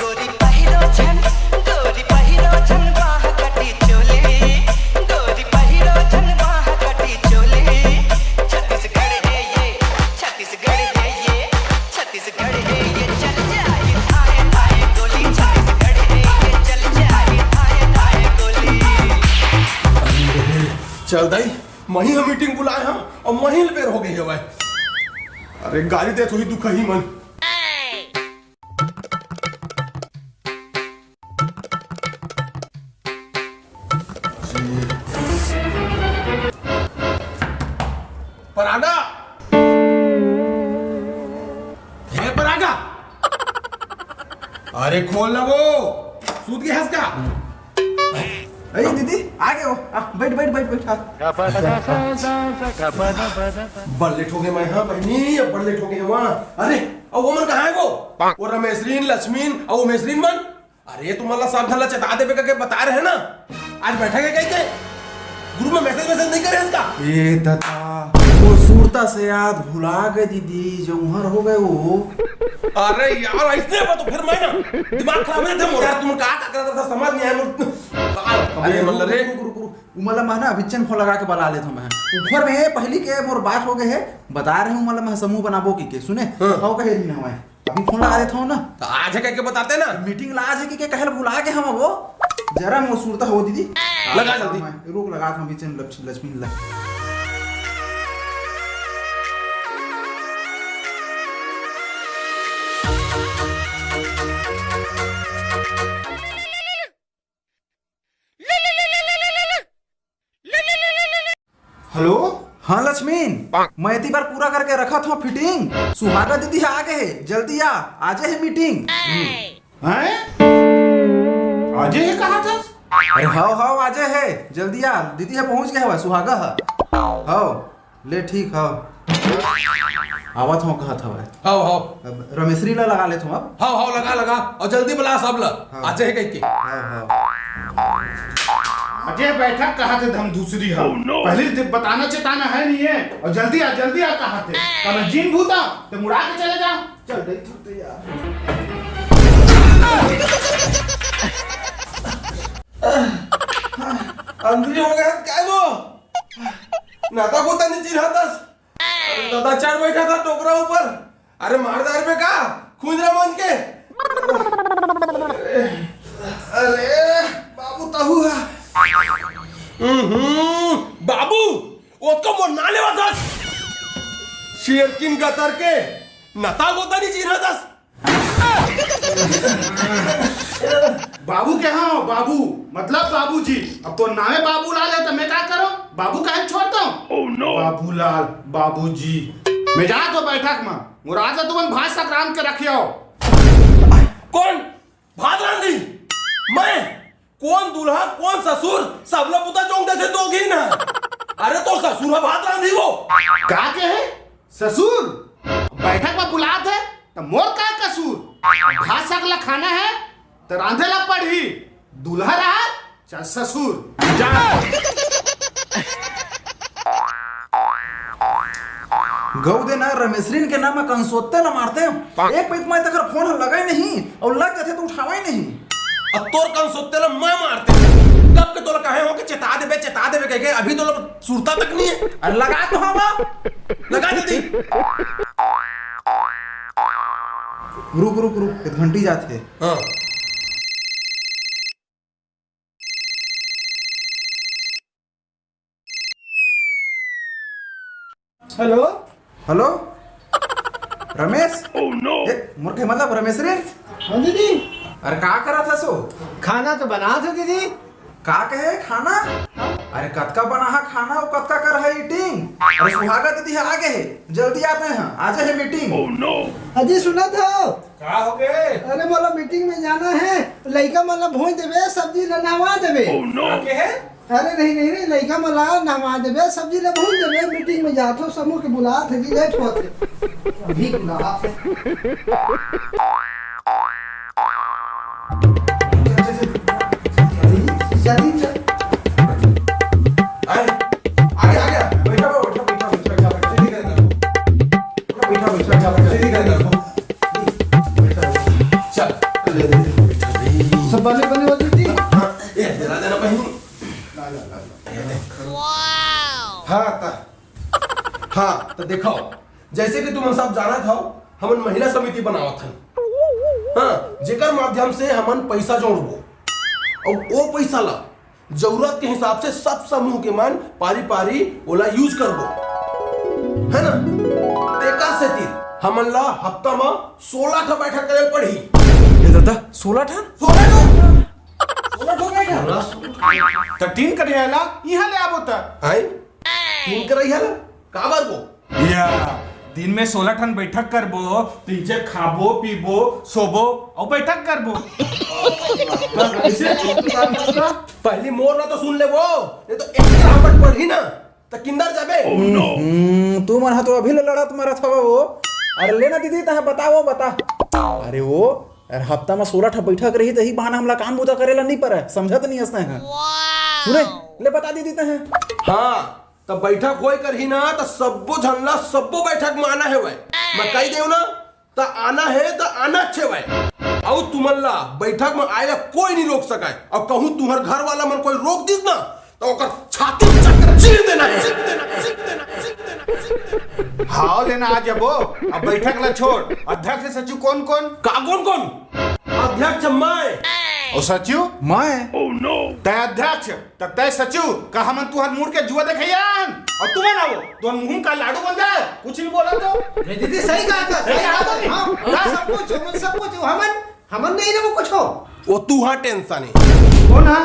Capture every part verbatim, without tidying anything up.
गोरी पहिरो झन, गोरी पहिरो झन बाह कटी चोली, गोरी पहिरो झन बाह कटी चोली। छत्तीसगढ़ है ये, छत्तीसगढ़ है ये, छत्तीसगढ़ है ये, चल जाए थाए थाए गोली। छत्तीसगढ़ है ये, चल जाए थाए थाए गोली। चल दाई, मही ह मीटिंग बुलाए हंव अउ मही ल बेर हो गे हवय। अरे गारी देत होही दुखही मन। परागा, हे परागा, अरे खोल ना वो, सूत गे हस का? अरे दीदी, आ गे हो। आ, बइठ, बइठ, बइठ, बइठ, आ। बड़ लेट हो गे मैं, हाँ बहिनी, अब बड़ लेट हो गे हवं। अरे, अउ वो मन कहाँ हे वो? वो रमेशरीन, लक्ष्मीन, अउ उमेशरीन मन? अरे, तुमन ला सब झन ला चेता देबे करके बताए रहे ना। आज बैठक हे कहिके? ग्रुप में मैसेज वैसेज नइ करे हस का? ए ददा, वो सुरता से याद भुला गे दीदी, जौहर हो गे वो। अरे यार, अइसने बा तो फेर मैं ना दिमाग खराब नइ थे मोर। यार, तुमन का, का करत हव समझ नइ आय मोर। अरे, मतलब रे। रुक, रुक, रुक, रुक। उमन ला मैं ना अभी चेन फोन लगा के बला लेत हंव मैं। ऊपर में पहिली के मोर बात हो गे हे, बता रहे हंव उमन ला मैं समूह बनाबो कहिके, सुने? हाँ। हव कहे रहिन हवय। अभी फोन लगा देत हंव ना। त आज हे कहिके बताते ना। मीटिंग ला आज हे कहिके कहे ल भुला गे हंव वो। जरा मोर सुरता हो दीदी। लगा जल्दी। मैं रुक, लगात हंव अभी चेन लक्ष-, लक्ष्मी ला। हेलो। हाँ लक्ष्मीन, मैं एती बार पूरा करके रखत हंव फिटिंग। सुहागा दीदी ह आ गे हे, जल्दी आ, आजे हे मीटिंग। हैं? आजे हे कहाथस? अरे हव हव, आजे हे, जल्दी आ, दीदी ह पहुंच गे हवय, सुहागा ह। हव। ले ठीक हव। आवत हंव कहत हवय। हव, हव। अब रमेशरी ला लगा लेत हंव अब। हव, हव, लगा, लगा। अउ जल्दी बला सब ला। हव। आजे हे कहिके। हव, हव। आजे बैठक कहाथे धमधुसरी ह। Oh, no। पहिली ले बताना चेताना हे नहीं हे। अउ जल्दी आ, जल्दी आ कहाथे। त मैं जीन भूता, त मुड़ा के चले जा। चल, दई थक तो यार। अंदरी हो गे हस काय वो? नता गोता नइ चिन्हाथस। अरे ददा चढ़ बइठा हस टोकरा ऊपर। अरे मार दार में का? खुंजरा मंज के। अरे बाबू तहू हा। हम्म, बाबू, ओतको मोर ना लेवत हस। शेरकिन गतर के, नता गोता नइ चिन्हाथस। बाबू के हंव, बाबू, मतलब बाबूजी। अब तोर नामे बाबू ला ले, त मैं का करों? बाबू काहे छोड़ दंव? Oh, no। बाबूलाल, बाबूजी। मैं जात हंव बैठक म। मोर आज ला तुमन भात साग रांध के रखे हव। कोन? भात रांधी? मैं? कोन दूल्हा, कोन ससुर, सबला बुता जोंक देथे तो घी ना। अरे तोर ससुर ह भात रांधी वो। का कहे? ससुर? बैठक म बुलात हे, त मोर का कसूर? भात साग ला खाना हे, त रांधे ला पड़ही। दूल्हा रहा, चाहे ससुर। जा। गऊ दे ना, रमेशरीन के नाम म कंसोत्ते ला मारते। एक पइत मैं तकर फोन ह लगय नहीं, अउ लग जाथे त उठावय नहीं। अब तोर कंसोत्ते ला मैं मारते। कब के तोला कहे हंव कि चेता देबे, चेता देबे कहिके, अभी तोला सुरता तक नहीं हे। अरे लगा तो हवा। लगा जल्दी। रुक, रुक, रुक, एक घंटी जाथे। हाँ। Hello. Hello. Ramesh. Oh, no। ए, मोर के मतलब रमेशरीन। हाँ दीदी। अरे का करत हस ओ? खाना तो बनात हंव दीदी। का कहे खाना? अरे कतका बनाहा खाना अउ कतका करहा ईटिंग? अरे सुहागा दीदी ह आ गे हे, जल्दी आते हैं, आजे हे मीटिंग। Oh, no। अजी सुनत हव? का हो गे? अरे मोला मीटिंग में जाना हे, लइका मन ला भूंज देबे, सब्जी ला नहवा देबे। Oh, no। का कहे? अरे नहीं, नहीं, नहीं, लइका मन ला नहवा देबे, सब्जी ला भूंज देबे, मीटिंग में जात हंव, समूह के बुलात हे जी, लेट होत हे। अभी बुलात हे। जल्दी चल। आए, आगे, आगे, बैठा, बैठा, बैठा, बैठा, बैठा, बैठा, बैठा, बैठा, बैठा, बैठा, बैठा, बैठा, बैठा, बैठा, सब बने बने हो दीदी। हाँ, ये जरा देना बहिनी। ला, ला, ला, ला। ये दे। हाँ, त, हाँ, त देखो, जैसे कि तुम सब जानत हव, हमन महिला समिति बनावत हन। हाँ, जेकर माध्यम से हमन पैसा जोड़बो। अउ ओ पैसा ला जरूरत के हिसाब से सब समूह के मन पारी-पारी ओला use करबो, है ना? तेकर सेती हमन ला हफ्ता म सोलह ठा बैठक करे पड़ही। ए दादा, सोलह ठन? सोलह ठन? सोलह ठो बैठक? त तीन करिया ला इहाँ ले आबो त। आय? तीन करिया ला? काबर वो? या, दिन में सोलह ठन बैठक करबो, तीन चार खाबो, पीबो, सोबो, अउ बैठक करबो। पहली मोर ला तो सुन ले वो, नहीं तो एक रावट पड़ही ना, त किंदर जाबे। हम्म, तू मन ह तो अभी ले लड़त मरत हवा वो। अरे लेना दीदी, तह बताओ, बता। अरे वो, अरे हफ्ता में सोलह ठा बैठक रही, त ही बहाना हमला काम बुता करे ला नहीं पड़े, समझत नहीं हस तह। सुने, ले बता दीदी तह। हाँ, त बैठक होय करही ना, त सब्बो झन ला सब्बो बैठक में आना हेवय। मैं कहि देव ना, त आना हे त आना अच्छे वय। अउ तुमन ला बैठक में आए ला कोई नहीं रोक सकय। अउ कहूँ तुहर घर वाला मन कोई रोक दिस ना, त ओकर छाती में चक्कर चीर देना हे। हाव लेना आ जाबो। अब बैठक ला छोड़, अध्यक्ष सचिव कौन कौन? का कौन कौन? अध्यक्ष मैं। अउ सचिव? मैं। तय अध्यक्ष, त तय सचिव, का हमन तुहर मुड़ के जुआ देखइया हन? अउ तुमन आवो, तुहर मुंह का लाडू बन जाए, कुछ नहीं बोला तो। नहीं दीदी, सही कहा था, सही कहा था। हाँ, हाँ, सब कुछ, हमन सब कुछ, हमन, हमन नहीं रहो कुछ हो। वो तू हाँ tension है। कौन हा?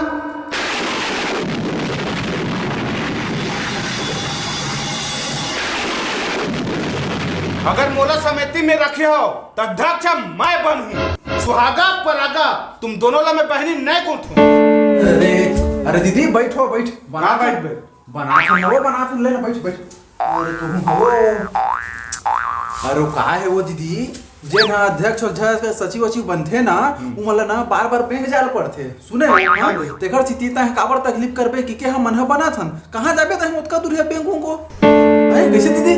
अगर मोला समिति में रखे हो, त अध्यक्ष मैं बनहूँ। सुहागा परागा, तुम दोनों ला मैं बहिनी नहीं गोठूँ। अरे, अरे दीदी, बैठो, बैठ, बना, हाँ, बैठ, बैठ। बना, तुम वो बना, तुम लेना, बैठ, बैठ। अरे तुम हो। अरे वो का है वो दीदी, जे ना अध्यक्ष, अध्यक्ष, सचिव, वचिव बनथे ना, हम्म। उमन ला ना बार-बार बैंक जाल पड़थे। सुने हो? हाँ। तेकर सेती तैं काबर तकलीफ करबे कि के हम मन ह बनाथन? कहाँ जाबे तैं ओतका दूर है बैंक उनको? हैं, कैसे दीदी?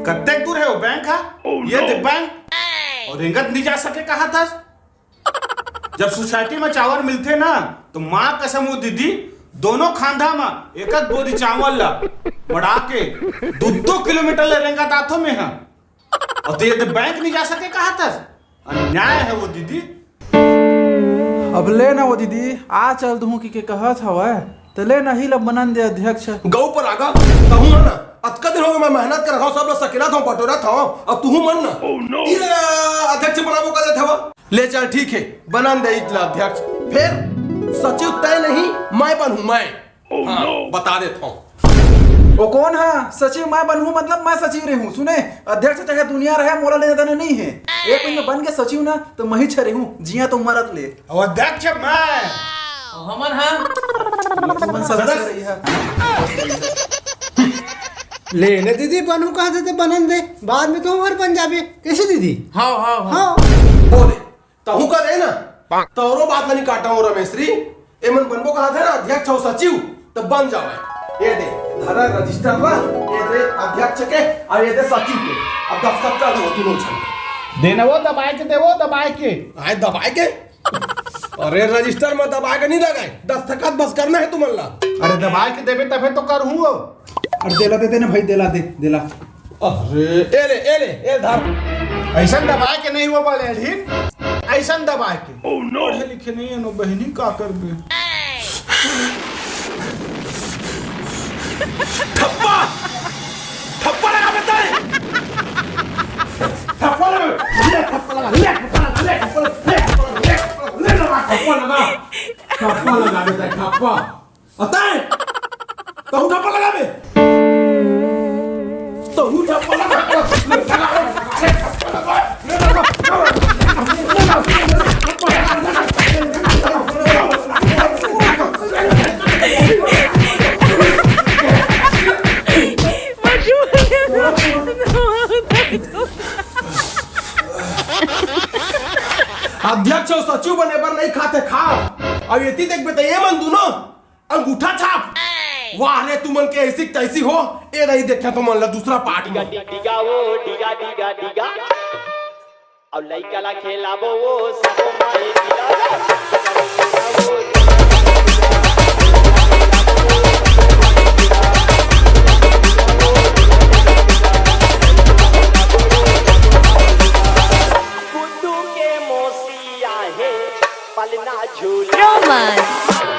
कत्तेक दूर है वो बैंक हा? ये देख बैंक। और रेंगत नहीं जा सके कहा था? जब सोसाइटी में चावल मिलथे ना, तो माँ कसम वो दीदी, दोनों खांधा में एक एक बोरी चावल ला मड़ा के दो दो किलोमीटर ले रेंगत आथो में हा। और तो ये तो बैंक नहीं जा सके कहा था। अन्याय है वो दीदी। अब ले ना वो दीदी, आ चल दूँ कि के कहत हवय, त ले ना ही ला बनन दे अध्यक्ष। गऊ पर आगा, तहूँ है ना, अतका दिन हो गए मैं मेहनत कर रहा हूँ, सब लोग सकेला था, बटोरा था, अब तू मन ना। Oh no। ई ले अध्यक्ष बनाबो का देत हवा। ले चल, ठीक है, बनन दे इतला अध्यक्ष। फिर सचिव तय नहीं, मैं बनूँ, मैं। Oh हाँ, no। बता देता हूँ। ओ कौन हा? सचिव मैं बनहूँ, मतलब मैं सचिव रहूँ। सुने, अध्यक्ष चाहे दुनिया रहे, मोला लेना देना नहीं है। एक दिन में बन के सचिव ना, तो मैं ही छरे हूँ, जिया तो मरत ले। और अध्यक्ष मैं। और हमन हा? तुमन सदस्य सदस्य। रही है। ले ने दीदी, बनहूँ कहा थे, बनन दे, बाद में तो हमारे बन जाबे। कैसे दीदी? हाँ, हाँ, हाँ। हाँ। बोले, तहूँ का दे ना, तोरो बात ला नहीं काटा हूँ रमेश री। एमन बनबो कहा थे ना अध्यक्ष और सचिव, तो बन जावे। ये दे, धरा रजिस्टर ला, ये दे अध्यक्ष के, और ये दे सचिव के। अब दस्तखत कर दो, तीनों झन। देना वो दबाए के, दे वो दबाए के। आए दबाए के? अरे रजिस्टर में दबाए के नहीं लगाए, दस्तखत बस करना है तुमन ला। अरे दबाए के देबे तबे तो करहूँ। अरे देला दे देना भाई, देला दे, देला। अरे, ए ले, ए ले, ए धर। ऐसन दबाए के नहीं हुआ बोले, अधीन। ऐसन दबाए के। Oh no। पढ़े लिखे नहीं है, नो बहिनी का करबे? ठप्पा! ठप्पा लगा बेटा! ठप्पा लगा! ले ठप्पा लगा, ले ठप्पा लगा, ले ठप्पा लगा, ले ठप्पा लगा, ले ठप्पा लगा, ले लगा, ठप्पा लगा। ठप्पा लगा बेटा, ठप्पा। अतः तहूँ ठप्पा लगाबे। तहूँ ठप्पा लगा। अध्यक्ष और सचिव बने बर नहीं खाते खाव। अब एती देखबे त ये मन दूनो अंगूठा छाप। वाह रे, तुमन के ऐसी तैसी हो। ए नहीं देखे तुमन ला दूसरा पार्टी में। डिगा, डिगा, वो, डिगा, डिगा, डिगा। अउ लइका ला खेलाबो वो सबो माई पिला। गुड्डू के मौसी आहे पलना झूला। Romance।